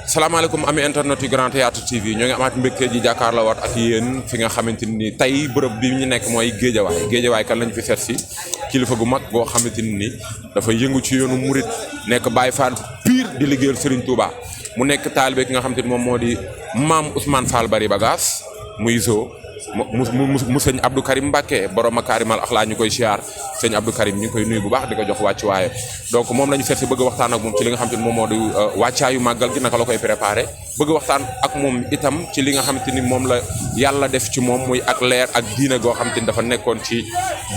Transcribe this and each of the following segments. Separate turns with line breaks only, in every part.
salaamaaleykum ami internet yu Grand Théâtre TV ñoo ngi amaat mbégte ji jàkkaarloo waat ak yéen fi nga xamante ni tey bërëb bi ñu nekk mooy géejawaay kan lañ fi seet si kilifa gu mag boo xamante ni dafa yëngu ci yoonu murit nekk Baye Fall pire di liggéeyal Serigne Touba mu nekk taalibe ki nga xamante ni moom moo di maam Ousmane Fall Bari Bagaas muy zo mu sëñ Abdou Karim Mbacké borom Makarimal Akhlaq ñu koy siyaar sëñ Abdou Karim ñu ngi koy nuyu bu baax di ko jox wàcc waaye donc moom la ñu seet si bëgg waxtaan ak moom ci li nga xamante ni moom moo di wàccaayu màggal gi naka la koy préparé bëgg waxtaan ak moom itam ci li nga xamante ni moom la yàlla def ci moom muy ak leer ak diine goo xamante ni dafa nekkoon ci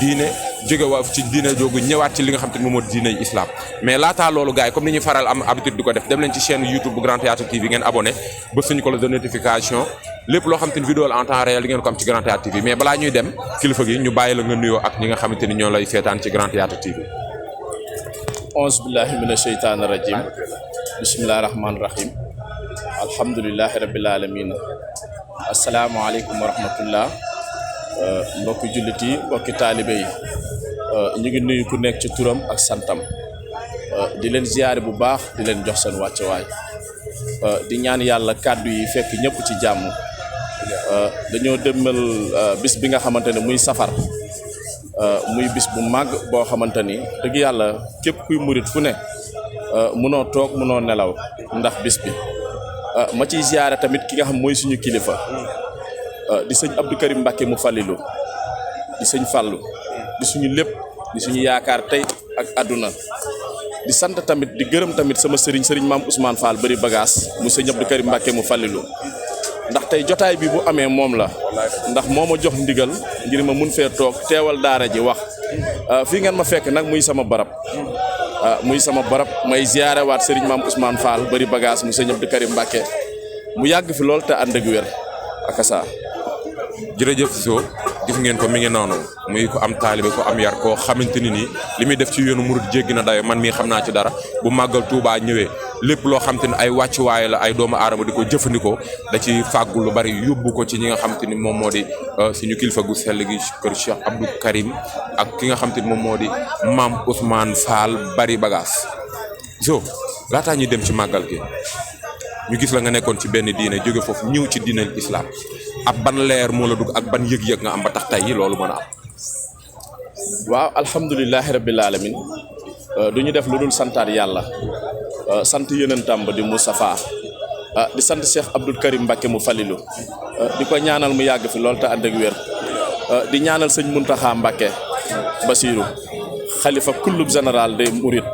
diine jóge waa ci diine joogu ñëwaat ci li nga xamante ni moom moo di diine islam mais laataa loolu gars yi comme ni ñuy faral am habitude di ko def dem leen ci chaîne YouTube bu Grand Théâtre TV ngeen abonné ba suñu cloche de notification lépp loo xamante ni vidéo la en temps réel di ngeen ko am ci Grand Théâtre TV mais balaa ñuy dem kilifa gi ñu bàyyi la nga nuyoo ak ñi nga xamante ni ñoo lay seetaan ci Grand Théâtre TV.
auzu billahi mina sheytaani rajim bismillahi rahmaani rahim alhamdulilahi rabbil alamin asalaamaaleykum wa rahmatullah mbokki jullit yi mbokki taalibe yi ñu ngi nuyu ku nekk ci turam ak santam di leen ziyaare bu baax di leen jox seen wàccuwaay di ñaan yàlla kàddu yi fekk ñëpp ci jàmm dañoo dëmmal bis bi nga xamante ne muy safar muy bis bu màgg boo xamante ni dëgg yàlla képp kuy murit fu ne munoo toog munoo nelaw ndax bis bi ma ciy ziyaare tamit ki nga xam mooy suñu kilifa di sëñ Abdou Karim Mbacké mu Fallilu di sëñ Fallu di suñu lépp di suñu yaakaar tey ak àdduna di sant tamit di gërëm tamit sama sëriñ maam Ousmane Fall Bari Bagaas mu sëñ Abdou Karim Mbacké mu Fallilu ndax tey jotaay bi bu amee moom la ndax moo ma jox ndigal ngir ma mun fee toog teewal daara ji wax fii ngeen ma fekk nag muy sama barab may ziyaare waat sëriñ maam Ousmane Fall Bari Bagaas mu sëñ Abdou Karim Mbacké mu yàgg fi lool te ànd ak wér akasa
jërëjëf so gis ngeen ko mi ngi noonu muy ko am taalibe ko am yar koo xamante ni nii li muy def ci yoonu murid jéggi na dayo man mii xam naa ci dara bu màggal Tuubaa ñëwee lépp loo xamante ni ay wàccuwaay la ay doomu aadama di ko jëfandikoo da ci fàggu lu bari yóbbu ko ci ñi nga xamante ni moom moo di suñu kilifa gu sell gi kër Cheikh Abdou Karim ak ki nga xamante ni moom moo di maam Ousmane Fall Bari Bagaas so laataa ñuy dem ci màggal gi ñu gis la nga nekkoon ci benn diine jóge foofu ñëw ci diine islam ab ban leer moo la dugg ak ban yëg-yëg nga am ba tax tey loolu mën a am.
waaw alhamdulilahi rabbil alamin du ñu def lu dul santaat yàlla sant yonentam ba di Moustapha di sant Cheikh Abdou Karim Mbacké mu Fallilu di ko ñaanal mu yàgg fi lool te ànd ak wér di ñaanal sëñ Muntaxa Mbacké Basiru xalifa kullub général des Mourides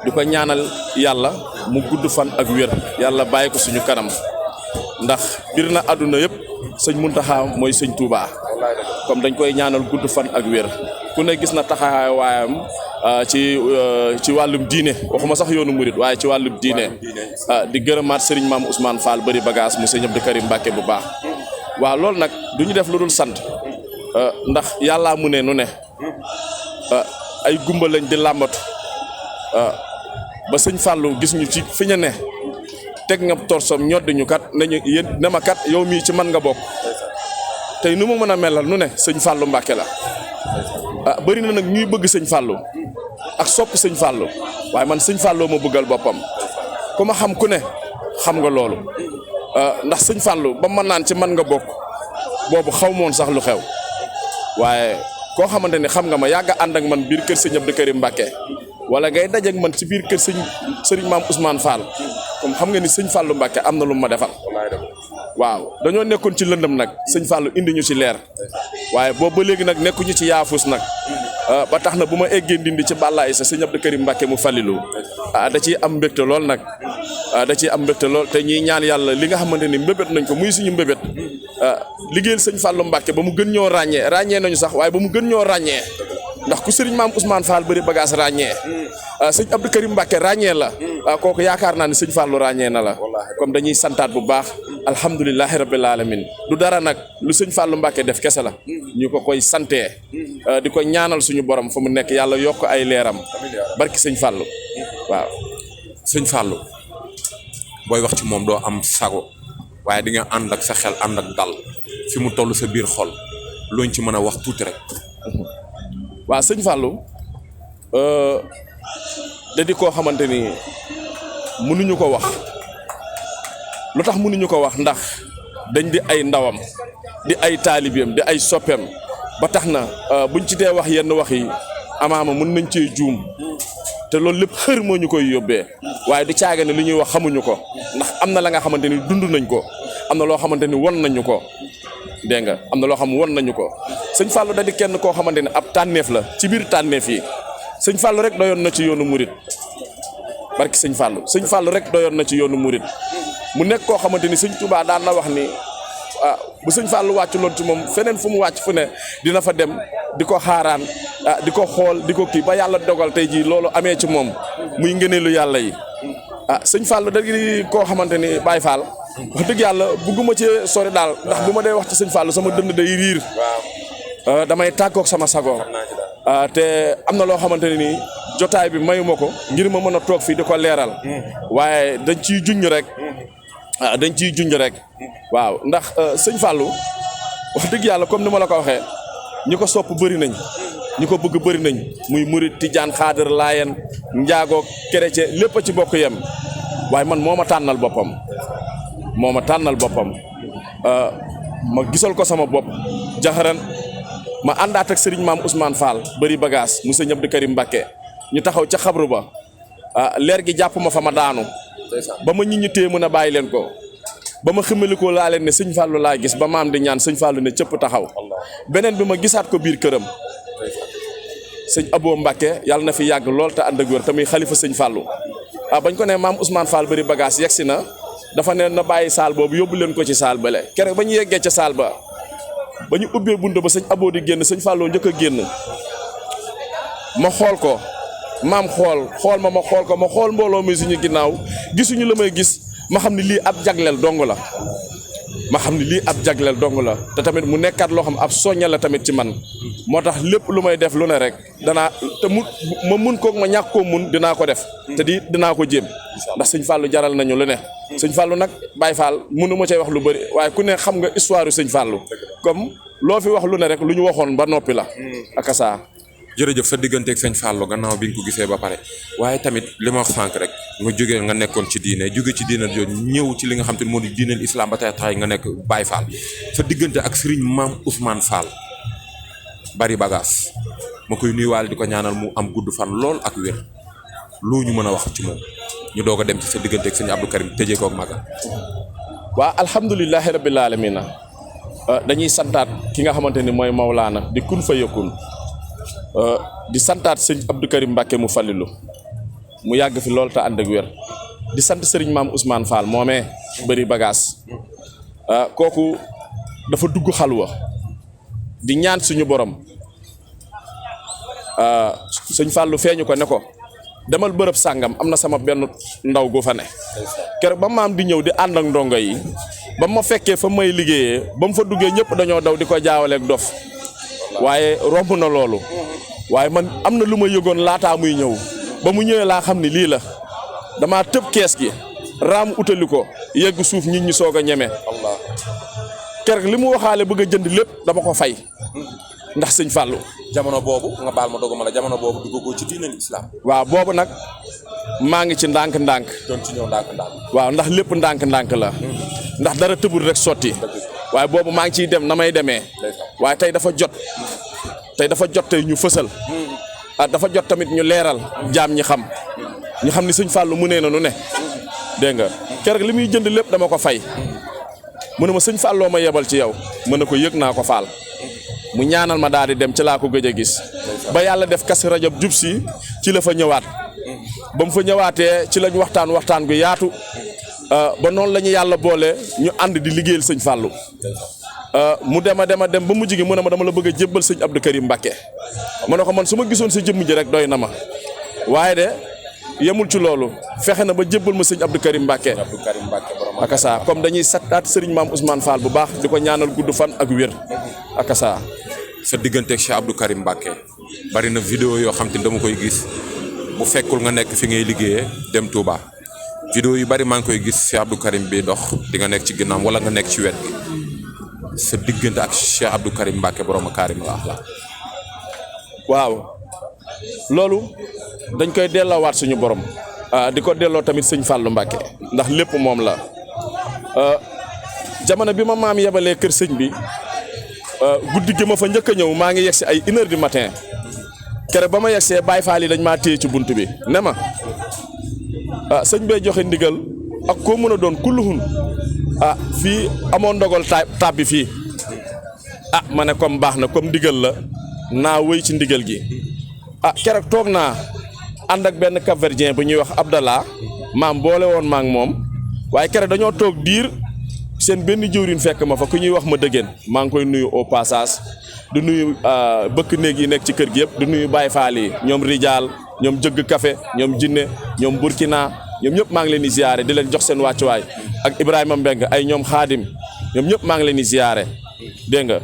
di ko ñaanal yàlla mu gudd fan ak wér yàlla bàyyi ko suñu kanam ndax bir na àdduna yëpp sëñ Muntaxa mooy sëñ Touba comme dañ koy ñaanal gudd fan ak wér ku ne gis na taxawaay waayam ci wàllum diine waxuma sax yoonu murit waaye ci wàllum diine di gërëmaat sëriñ maam Ousmane Fall Bari Bagaas mu sëñ Abdou Karim Mbacké bu baax waaw loolu nag du ñu def lu dul sant ndax yàllaa mu ne nu ne ay gumba lañ di làmbatu ba sëñ Fallou gis ñu ci fi ñu ne teg nga torsom ñoddi ñu kat nañu yéen ne ma kat yow mii ci man nga bokk tey nu mu mën a melal nu ne sëñ Fallou Mbacké la bëri na nag ñuy bëgg sëñ Fallou ak sopp sëñ Fallou waaye man sëñ Fallou ma bëggal boppam ku ma xam ku ne xam nga loolu ndax sëñ Fallou ba ma naan ci man nga bokk boobu xaw moon sax lu xew waaye koo xamante ni xam nga ma yàgg ànd ak man biir kër sëñ Abdou Karim Mbacké wala ngay dajeek man ci biir kër sëriñ maam Ousmane Fall comme xam nga ni sëñ Fallou Mbacké am na lu ma defal waaw dañoo nekkoon ci lëndëm nag sëñ Fallou indi ñu ci leer waaye boobu ba léegi nag nekkuñu ci yaafus nag ba tax na bu ma eggee ndindi ci bàllaay sa sëñ Abdou Karim Mbacké mu Fallilu da ciy am mbégte lool nag da ciy am mbégte lool te ñuy ñaan yàlla li nga xamante ni mbébét nañ ko muy suñu mbébét liggéeyal sëñ Fallou Mbacké ba mu gën ñoo ràññee nañu sax waaye ba mu gën ñoo ràññee ndax ku sëriñ maam Ousmane Fall Bari Bagaas ràññee sëñ Abdou Karim Mbacké ràññee la kooku yaakaar naa ne sëñ Fallou ràññee na la comme dañuy santaat bu baax alhamdulilahi rabbil alamin du dara nag lu sëñ Fallou Mbacké def kese la ñu ko koy santee di ko ñaanal suñu borom fa mu nekk yàlla yokk ay leeram barki sëñ Fallou waaw.
sëñ Fallou booy wax ci moom doo am sago waaye di nga ànd ak sa xel ànd ak dal fi mu toll sa biir xol looñ ci mën a wax tuuti rek.
waaw sëñ Fallou da di koo xamante ni mënuñu ko wax lu tax mënuñu ko wax ndax dañ di ay ndawam di ay taalibeem di ay soppeem ba tax na buñ ci dee wax yenn wax yi amaama mën nañ cee juum te loolu lépp xër moo ñu koy yóbbee waaye du caaga ne li ñuy wax xamuñu ko ndax am na la nga xamante ni dund nañ ko am na loo xamante ni won nañu ko dégg nga am na loo xam won nañu ko sëñ Fallou da di kenn koo xamante ni ab tànneef la ci biir tànneef yi sëñ Fallou rek doyoon na ci yoonu murit barki sëñ Fallou rek doyoon na ci yoonu murit mu nekk koo xamante ni sëñ Touba daan na wax ni bu sëñ Fallou wàcc loon ci moom feneen fu mu wàcc fu ne dina fa dem di ko xaaraan di ko xool di ko kii ba yàlla dogal tey jii loolu amee ci moom muy ngëneelu yàlla yi sëñ Fallou da di koo xamante ni Baye Fall wax dëgg yàlla bugguma ci sori daal ndax bu ma dee wax ci sëñ Fallou sama dënd day riir damay tàggoog sama sago te am na loo xamante ne nii jotaay bi mayuma ko ngir ma mën a toog fii di ko leeral waaye dañ ciy junj rek waaw ndax sëñ Fallou wax dëgg yàlla comme ni ma la ko waxee ñi ko sopp bëri nañ ñi ko bëgg bëri nañ muy murit tijaan xaadar laayen njaago chrétien lépp a ci bokk yem waaye man moo ma tànnal boppam ma gisal ko sama bopp jaxaran ma àndaat ak sëriñ maam Ousmane Fall bëri bagage mu sëñ Abdou Karim Mbacké ñu taxaw ca xabru ba leer gi jàpp ma fa ma daanu ba ma ñit ñi téye mën a bàyyi leen ko ba ma ximmalikoo laa leen ne sëñ Fallou laa gis ba maam di ñaan sëñ Fallou ne cëpp taxaw beneen bi ma gisaat ko biir këram sëñ Abo Mbacké yàlla na fi yàgg lool te ànd ak wér te muy xalifa sëñ Fallou bañ ko ne maam Ousmane Fall bëri bagage yegsi na dafa ne na bàyyi saal boobu yóbbu leen ko ci saal bale keroog ba ñu yeggee ca saal ba ba ñu ubbee bunt ba sëñ Abo di génn sëñ Fallou njëkk a génn ma xool ko maam xool ma xool ko ma xool mbooloo mi suñu ginnaaw gisuñu la may gis ma xam ne lii ab jagleel dong la te tamit mu nekkaat loo xam ab soñña la tamit ci man moo tax lépp lu may def lu ne rek danaa te ma mun koog ma ñàkk koo mun dinaa ko def te dinaa ko jéem ndax sëñ Fallou jaral nañu lu ne sëñ Fallou nag Baye Fall mënu ma cay wax lu bëri waaye ku ne xam nga histoire sëñ Fallou comme loo fi wax lu ne rek lu ñu waxoon ba noppi la ak saa.
jërëjëf sa digganteeg sëñ Fallou gannaaw bi nga ko gisee ba pare waaye tamit li ma wax sànq rek nga jógee nga nekkoon ci diine jóge ci diine jooju ñëw ci li nga xam te ne moo di diineel islam ba tey taxay nga nekk Baye Fall sa diggante ak Serigne Mame Ousmane Fall bari bagage ma koy nuyuwaale di ko ñaanal mu am gudd fan lool ak wér loo ñu mën a wax ci moom ñu doog a dem ci sa digganteeg sëñ Abdou Karim tëjee koog maga.
waa alhamdulilahi rabbil alamina dañuy santaat ki nga xamante ni mooy Maulana di kun fa yëkkun di santaat sëñ Abdou Karim Mbacké mu Fallilu mu yàgg fi lool te ànd ak wér di sant sëriñ Mame Ousmane Fall moomee bëri bagage kooku dafa dugg xalwa di ñaan suñu borom sëñ Fallou feeñu ko ne ko demal bërëb sàngam am na sama benn ndaw gu fa ne keroog ba maam di ñëw di ànd ak ndongo yi ba ma fekkee fa may liggéeyee ba mu fa duggee ñëpp dañoo daw di ko jaawaleeg dof waaye romb na loolu waaye man am na lu ma yëgoon laataa muy ñëw ba mu ñëwee laa xam ni lii la damaa tëb kees gi raam utali ko yegg suuf nit ñi soog a ñeme keroog li mu waxaale bëgg a jënd lépp dama ko fay ndax sëñ Fallou.
jamono boobu nga baal ma doguma la jamono boobu duggagoo ci diineel islam.
waaw boobu nag maa ngi ci ndànk-ndànk.
doon ci ñëw ndànk-ndànk.
waaw ndax lépp ndànk-ndànk la. ndax dara tëbul rek sotti. waaye boobu maa ngi ciy dem na may demee. waaye tey dafa jot. tey ñu fësal. dafa jot tamit ñu leeral. jaam ñi xam. ñu xam ni sëñ Fallou mu nee na nu ne. dégg nga keroog li muy jënd lépp dama ko fay. mu ne ma sëñ Fallou ma yebal ci yow. mën na ko yëg naa ko Fall. mu ñaanal ma daal di dem ci laa ko gëj a gis. ba yàlla def Kazu Rajab jub si ci la fa ñëwaat. ba mu fa ñëwaatee ci lañ waxtaan gu yaatu. ba noonu la ñu yàlla boole ñu ànd di liggéeyal sëñ Fallou. mu dem ba mujj gi mu ne ma dama la bëgg a jébbal sëñ Abdou Karim Mbacké. ma ne ko man su ma gisoon sa jëmm ji rek doy na ma. waaye de yemul ci loolu fexe na ba jébbal ma sëñ Abdou Karim Mbacké. ak saa comme dañuy sakkaat sëriñ Mame Ousmane Fall bu baax di ko ñaanal gudd fan ak wér. ak saa.
sa digganteeg Cheikh Abdou Karim Mbacké bari na vidéo yoo xam te ne dama koy gis bu fekkul nga nekk fi ngay liggéeyee dem Touba. vidéo yu bari maa ngi koy gis Cheikh Abdou Karim bi dox di nga nekk ci ginnaaw wala nga nekk ci wet gi sa diggante ak Cheikh Abdou Karim Mbacké borom Karim la axla.
waaw loolu dañ koy delloowaat suñu borom. di ko delloo tamit sëñ Fallou Mbacké ndax lépp moom la jamono bi ma maam yebalee kër sëñ bi guddi gi ma fa njëkk a ñëw maa ngi yegsi ay 1h du matin kere ba ma yegsee Baay Faal yi dañ maa téye ci bunt bi ne ma sëñ bee joxe ndigal ak koo mën a doon kulluhun fii amoon ndogal taab bi fii ma ne comme baax na comme ndigal la naa wëy ci ndigal gi keroog toog naa ànd ak benn Cap-Verdien bu ñuy wax Abdallah maam boole woon maa ngi moom waaye keroog dañoo toog diir seen benn jëwriñ fekk ma fa ku ñuy wax ma dëggeen maa ngi koy nuyu au passage du nuyu bëkk néeg yi nekk ci kër gi yëpp du nuyu Baay Faal yi ñoom Rijaal ñoom Jëgg Café ñoom Jinne ñoom Burkina ñoom ñëpp maa ngi leen di ziyaare di leen jox seen wàccuwaay ak Ibrahima Mbeng ay ñoom Xaadim ñoom ñëpp maa ngi leen di ziyaare dégg nga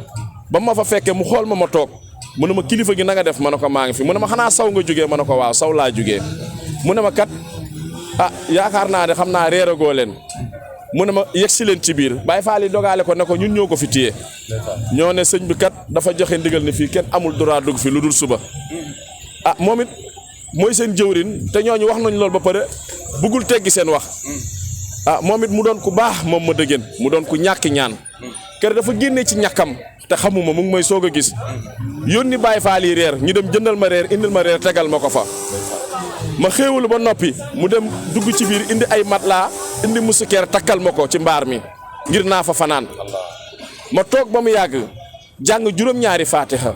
ba ma fa fekkee mu xool ma toog mu ne ma kilifa gi na nga def ma ne ko maa ngi fi mu ne ma xanaa saw nga jógee ma ne ko waaw saw laa jógee mu ne ma kat yaakaar naa ne xam naa réeragoo leen mu ne ma yegg si leen ci biir Baay Faal yi dogaale ko ne ko ñun ñoo ko fi téye ñoo ne sëñ bi kat dafa joxe ndigal ni fii kenn amul droit dugg fi lu dul suba moom it mooy seen jëwrin te ñooñu wax nañ loolu ba pare buggul teggi seen wax moom it mu doon ku baax moom ma dëggeen mu doon ku ñàkki ñaan kër dafa génnee ci ñàkkam te xamuma mu ngi may soog a gis yónni Baay Faal yi reer ñu dem jëndal ma reer indil ma reer tegal ma ko fa ma xéewalu ba noppi mu dem dugg ci biir indi ay matelas indi musikeer takkal ma ko ci mbaar mi ngir naa fa fanaan ma toog ba mu yàgg jàng juróom-ñaari faatiha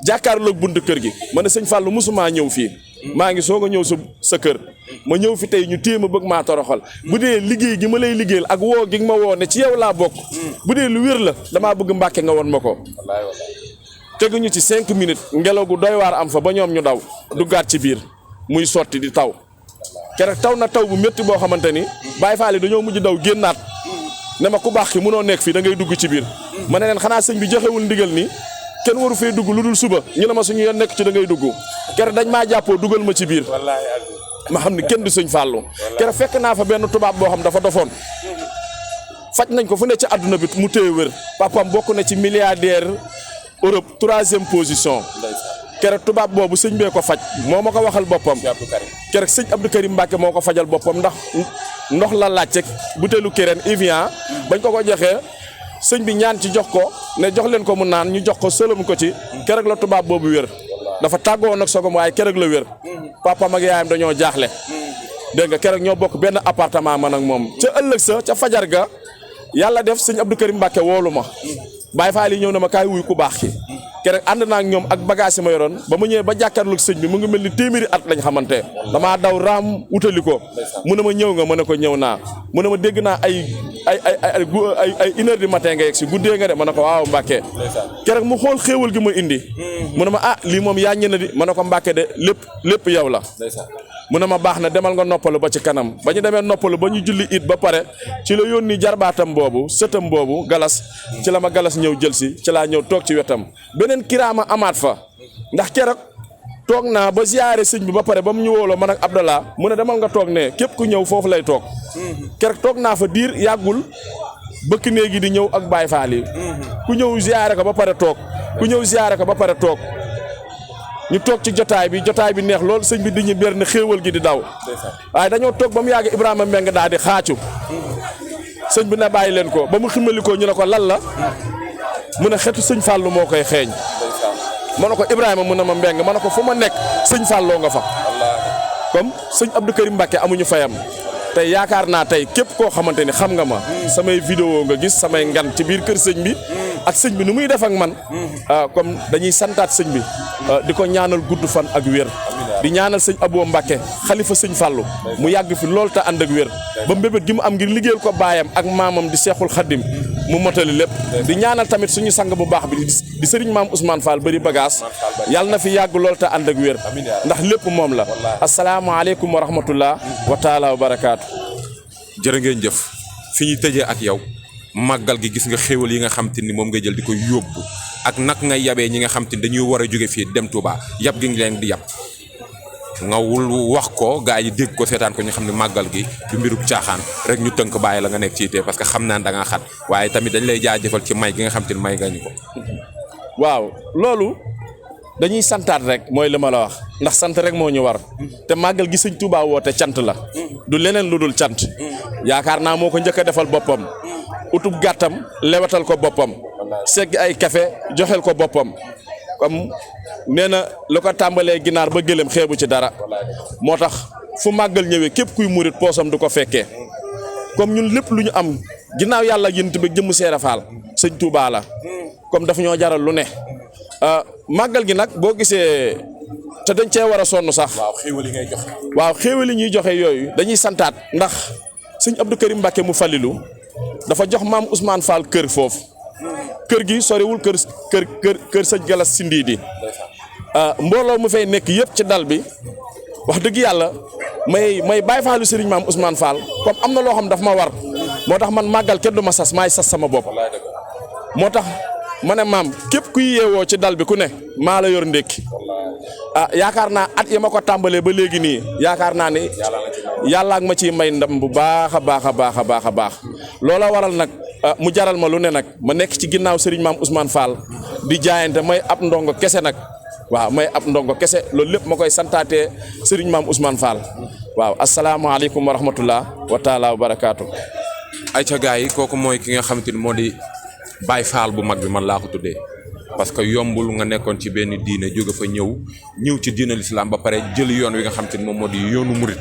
jàkkaarloog buntu kër gi ma ne sëñ Fallou musumaa ñëw fii maa ngi soog a ñëw sa kër ma ñëw fi tey ñu téye ma bëgg maa toroxal bu dee liggéey gi ma lay liggéeyal ak woo gi ma woo ne ci yow laa bokk bu dee lu wér la damaa bëgg Mbàkke nga won ma ko teguñu ci 5 minutes ngelaw gu doy waar am fa ba ñoom ñu daw duggaat ci biir muy sotti di taw keroog taw na taw bu métti boo xamante ni Baay Faal yi dañoo mujj daw génnaat ne ma ku baax ki mënoo nekk fii da ngay dugg ci biir ma ne leen xanaa sëñ bi joxewul ndigal ni kenn waru fee dugg lu dul suba ñu ne ma suñu yoon nekk ci da ngay dugg keroog dañ maa jàppoo dugal ma ci biir ma xam ne kenn du sëñ Fallou keroog fekk naa fa benn tubaab boo xam dafa dofoon faj nañ ko fu ne ci àdduna bi mu téye wér papam bokk na ci milliardaire Europe 3e position keroog tubaab boobu sëñ bee ko faj moo ma ko waxal boppam keroog sëñ Abdou Karim Mbacke moo ko fajal boppam ndax ndox la laajte butéelu Kirène Evian bañ ko joxee sëñ bi ñaan ci jox ko ne jox leen ko mu naan ñu jox ko sëlëm ko ci keroog la tubaab boobu wér dafa tàggoo nag sogom waaye keroog la wér papam ak yaayam dañoo jaaxle dégg nga keroog ñoo bokk benn appartement man ak moom ca ëllëg sa ca fajar ga yàlla def sëñ Abdou Karim Mbacke woolu ma Baay Faal yi ñëw na ma kaay wuy ku baax ki keroog ànd naa ak ñoom ak bagage yi ma yoroon ba ma ñëwee ba jàkkaarloog sëñ bi mu ngi mel ni téeméeri at lañ xamante damaa daw raam utali ko mu ne ma ñëw nga ma ne ko ñëw naa mu ne ma dégg naa ay 1h du matin nga yegg si guddee nga de ma ne ko waaw Mbàkke keroog mu xool xéewal gi ma indi mu ne ma lii moom yaa ñëna di ma ne ko Mbàkke de lépp yow la mu ne ma baax na demal nga noppalu ba ci kanam ba ñu demee noppalu ba ñu julli it ba pare ci la yónni jarbaatam boobu sëtam boobu galas ci la ma galas ñëw jël si ci laa ñëw toog ci wetam beneen kiraama amaat fa ndax keroog toog naa ba ziyaare sëñ bi ba pare ba mu ñu wooloo man ak Abdallah mu ne demal nga toog ne képp ku ñëw foofu lay toog keroog toog naa fa diir yàggul bëkk néegi di ñëw ak Baay Faal yi ku ñëw ziyaare ko ba pare toog ku ñëw ziyaare ko ba pare toog ñu toog ci jotaay bi neex lool sëñ bi di ñu ber ne xéewal gi di daw waaye dañoo toog ba mu yàgg Ibrahima Mbeng daal di xaacu sëñ bi ne bàyyi leen ko ba mu ximalikoo ñu ne ko lan la mu ne xetu sëñ Fallou moo koy xeeñ ma ne ko Ibrahima mu ne ma Mbeng ma ne ko fu ma nekk sëñ Fallou nga fa comme sëñ Abdou Karim Mbacke amuñu fayam tey yaakaar naa tey képp koo xamante ni xam nga ma samay vidéo nga gis samay ngan ci biir kër sëñ bi ak sëñ bi nu muy def ak man comme dañuy santaat sëñ bi di ko ñaanal gudd fan ak wér di ñaanal sëñ Abou Mbacke xalifa sëñ Fallou mu yàgg fi lool te ànd ak wér ba mbébét gi mu am ngir liggéeyal ko baayam ak maamam di Seexul Xaddim mu motali lépp di ñaanal tamit suñu sang bu baax bi di sëriñ maam Ousmane Fall bari bagage yàlla na fi yàgg lool te ànd ak wér ndax lépp moom la asalaamaaleykum wa rahmatullah wa taala wa barakaatu.
jërë ngeen jëf fi ñuy tëjee ak yow màggal gi gis nga xéewal yi nga xam te ni moom ngay jël di ko yóbbu ak nag nga yabee ñi nga xam te ni dañuy war a jóge fii dem Touba yab gi ngi leen di yab nga wax ko gaa yi dégg ko seetaan ko ñu xam ne màggal gi du mbirub caaxaan rek ñu tënk bàyyi la nga nekk ciité parce que xam naa da nga xat waaye tamit dañ lay jaajëfal ci may gi nga xam te ni may nga ñu ko.
waaw loolu dañuy santaat rek mooy li ma la wax ndax sant rek moo ñu war te màggal gi sëñ Touba woote cant la du leneen lu dul cant yaakaar naa moo ko njëkk a defal boppam utub gàttam lewatal ko boppam segg ay café joxel ko boppam comme nee na lu ko tàmbalee ginaar ba gëlëm xeebu ci dara moo tax fu màggal ñëwee képp kuy murit poosam du ko fekkee comme ñun lépp lu ñu am ginnaaw yàlla yént bi jëmm Seera Faal sëñ Touba la comme daf ñoo jaral lu ne màggal gi nag boo gisee te dañ cee war a sonn sax.
waaw xéewal yi ngay joxe.
waaw xéewal yi ñuy joxe yooyu dañuy santaat ndax sëñ Abdou Karim Mbacke mu Fallilu dafa jox maam Ousmane Fall kër foofu kër gi soriwul kër sëñ Galas Sindiidi mbooloo mu fay nekk yëpp ci dal bi wax dëgg yàlla may bàyyi faalu sëriñ maam Ousmane Fall comme am na loo xam daf ma war moo tax man màggal kenn du ma sas maay sas sama bopp moo tax ma ne maam képp kuy yeewoo ci dal bi ku ne maa la yor ndékki yaakaar naa at ya ma ko tàmbalee ba léegi nii yaakaar naa ni yàlla ak ma ciy may ndam bu baax a baax a baax a baax a baax loola waral nag mu jaral ma lu ne nag ma nekk ci ginnaaw sëriñ maam Ousmane Fall di jaayante may ab ndongo kese nag waaw may ab ndongo kese loolu lépp ma koy santaatee sëriñ maam Ousmane Fall waaw asalaamaaleykum wa rahmatullah wa taala wa barakaatu.
ay ca gars yi kooku mooy ki nga xamante ni moo di Baye Fall bu mag bi man laa ko tuddee parce que yombul nga nekkoon ci benn diine jóge fa ñëw ci diine l'islam ba pare jël yoon wi nga xamante ni moom moo di yoonu murit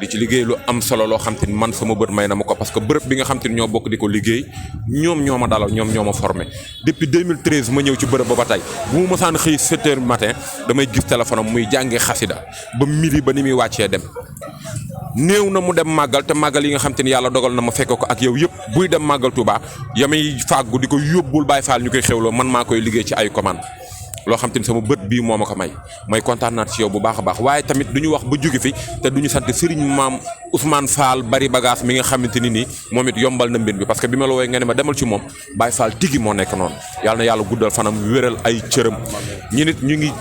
di ci liggéey lu am solo loo xamante ni man sama bët may na ma ko parce que bërëb bi nga xamante ni ñoo bokk di ko liggéey ñoom ñoo ma dalal ñoom ñoo ma formé depuis 2013 ma ñëw ci bërëb ba tey bu mu mësaan xëy 7 heures matin damay gis téléphone am muy jàngee xasida ba midi ba ni muy wàccee dem néew na mu dem màggal te màggal yi nga xam te ni yàlla dogal na ma fekk ko ak yow yëpp buy dem màggal Touba yamay fàggu di ko yóbbul Baye Fall ñu koy xewloo man maa koy liggéey ci ay commande loo xam te ni sama bët bii moo ma ko may kontaan naat ci yow bu baax a baax waaye tamit du ñu wax ba jóge fi te du ñu sant Serigne maam Ousmane Fall bari bagage mi nga xamante ni nii moom it yombal na mbir bi parce que bi ma la wooyee nga ne ma demal ci moom Baye Fall tigi moo nekk noonu yàlla na yàlla guddal fanam wéral ay cëram ñi nit ñu ngi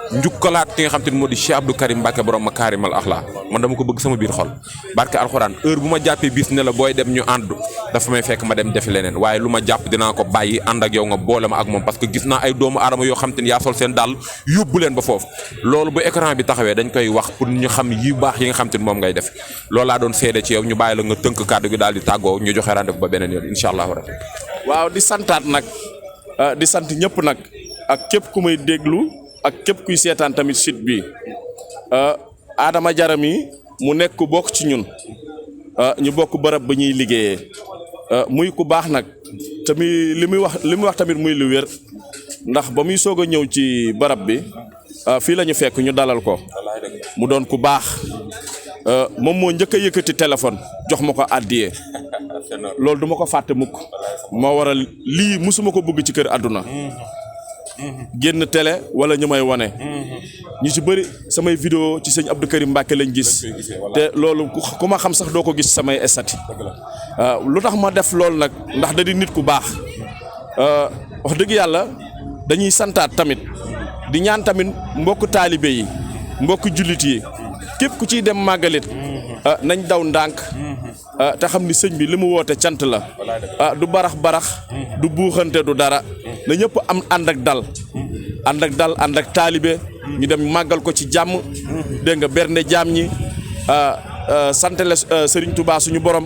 njukkalaat ki nga xam te ni moo di Cheikh Abdou Karim Mbacke borom Makaarimal Axlaa man dama ko bëgg sama biir xol barke alxuraan heure bu ma jàppee bis ne la booy dem ñu ànd dafa may fekk ma dem defi leneen waaye lu ma jàpp dinaa ko bàyyi ànd ak yow nga boole ma ak moom parce que gis naa ay doomu aadama yoo xam te ni yaa sol seen daal yóbbu leen ba foofu loolu bu écran bi taxawee dañ koy wax pour ñu xam yi baax yi nga xam te ni moom ngay def loolu laa doon seede ci yow ñu bàyyi la nga tënk kàddu gi daal di tàggoo ñu joxe rendez-vous ba beneen yoon incha allahu rabbi.
waaw di santaat nag di sant ñëpp nag ak képp ku may déglu ak képp kuy seetaan tamit site bi Adama Jaram yi mu nekk ku bokk ci ñun ñu bokk bërëb ba ñuy liggéeyee muy ku baax nag tamit li muy wax tamit muy lu wér ndax ba muy soog a ñëw ci barab bi fii la ñu fekk ñu dalal ko mu doon ku baax moom moo njëkk a yëkkati téléphone jox ma ko àddiyee loolu du ma ko fàtte mukk moo waral lii musuma ko bëgg ci kër àdduna génn télé wala ñu may wane ñu ci bëri samay vidéo ci sëñ Abdou Karim Mbacke lañ gis te loolu ku ma xam sax doo ko gis samay estati lu tax ma def loolu nag ndax da di nit ku baax wax dëgg yàlla dañuy santaat tamit di ñaan tamit mbokk taalibe yi mbokk jullit yi képp ku ciy dem màggalit nañ daw ndànk te xam ni sëñ bi li mu woote cant la du barax du buuxante du dara na ñëpp am ànd ak dal ànd ak taalibe ñu dem màggal ko ci jàmm dégg nga bernde jaam ñi santale Serigne Touba suñu borom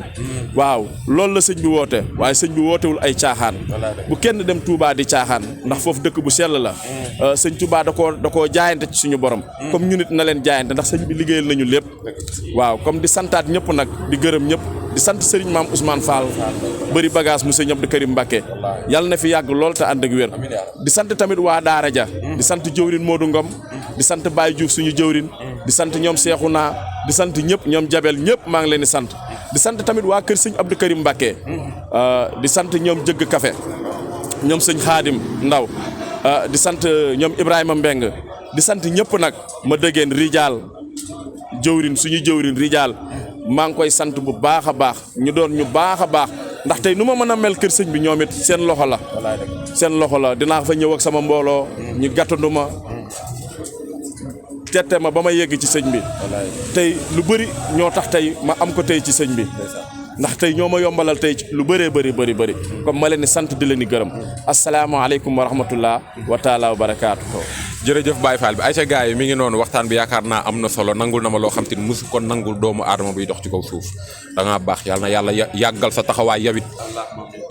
waaw loolu la sëñ bi woote waaye sëñ bi wootewul ay caaxaan bu kenn dem Touba di caaxaan ndax foofu dëkk bu sell la sëñ Touba da koo jaayante ci suñu borom comme ñu nit na leen jaayante ndax sëñ bi liggéeyal nañu lépp waaw comme di santaat ñëpp nag di gërëm ñëpp di sant Serigne maam Ousmane Fall bëri bagage mu sëñ Abdou Karim Mbacke yàlla na fi yàgg lool te ànd ak wér di sant tamit waa Daara ja di sant jëwrin Modou Ngom di sant Baye Diouf suñu jëwrin di sant ñoom Seexuna di sant ñëpp ñoom Jabel ñëpp maa ngi leen di sant tamit waa kër sëñ Abdou Karim Mbacke di sant ñoom Jëgg Kafe ñoom sëñ Xaadim Ndaw di sant ñoom Ibrahima Mbeng di sant ñëpp nag ma dëggeen Rijaal jëwrin suñu jëwrin Rijaal maa ngi koy sant bu baax a baax ñu doon ñu baax a baax ndax tey nu ma mën a mel kër sëñ bi ñoom it seen loxo la dinaa fa ñëw ak sama mbooloo ñu gàttandu ma tette ma ba ma yegg ci sëñ bi tey lu bëri ñoo tax tey ma am ko tey ci sëñ bi ndax tey ñoo ma yombalal tey lu bëree bëri comme ma leen di sant di leen di gërëm asalaamaaleykum wa rahmatullah wa taala wa barakaatu.
jërëjëf Baye Fall bi ayca gars yi mi ngi noonu waxtaan bi yaakaar naa am na solo nangul na ma loo xam te ni mosu ko nangul doomu aadama buy dox ci kaw suuf da ngaa baax yàlla na yàlla yàggal sa taxawaay yawit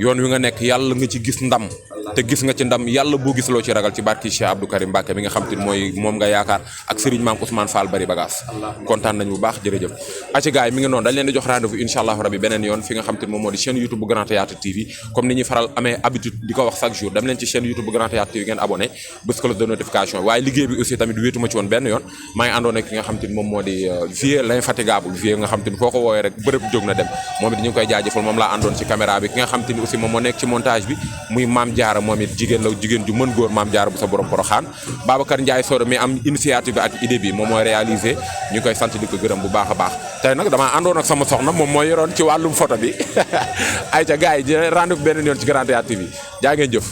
yoon wi nga nekk yàlla nga ci gis ndam te gis nga ci ndam yàlla boo gisloo ci ragal ci barki Cheikh Abdou Karim Mbacké mi nga xam te ni mooy moom nga yaakaar ak Serigne Mame Ousmane Fall bari bagage kontaan nañu bu baax jërëjëf ayca gars yi mi ngi noonu dañ leen di jox rendez-vous incha allah rabbi beneen yoon fi nga xam te ni moom moo di chaîne YouTube bu Grand Théâtre TV comme ni ñuy faral amee habitude di ko wax chaque jour dem leen ci chaîne YouTube bu Grand Théâtre TV ngeen abonné bés cloche de notification waaye liggéey bi aussi tamit wéetuma ci woon benn yoon maa ngi àndoon ak ki nga xam te ni moom moo di Vieux l'infatigable Vieux nga xam te ni foo ko woowee rek bërëb jóg na dem moom it ñu ngi koy jaajëfal moom laa àndoon ci caméra bi ki nga xam te ni aussi moom moo nekk ci montage bi muy Mame Diarra moom it jigéen la jigéen ju mën góor Mame Diarra bu sa borom Poroxaan Babacar Ndiaye Sodo mi am initiative bi ak idée bi moom mooy réalisé ñu ngi koy sant di ko gërëm bu baax a baax tey nag damaa àndoon ak sama soxna moom mooy yoroon ci wàllum photo bi ayca gars yi rendez-vous beneen yoon ci Grand Théâtre TV jaa ngeen jëf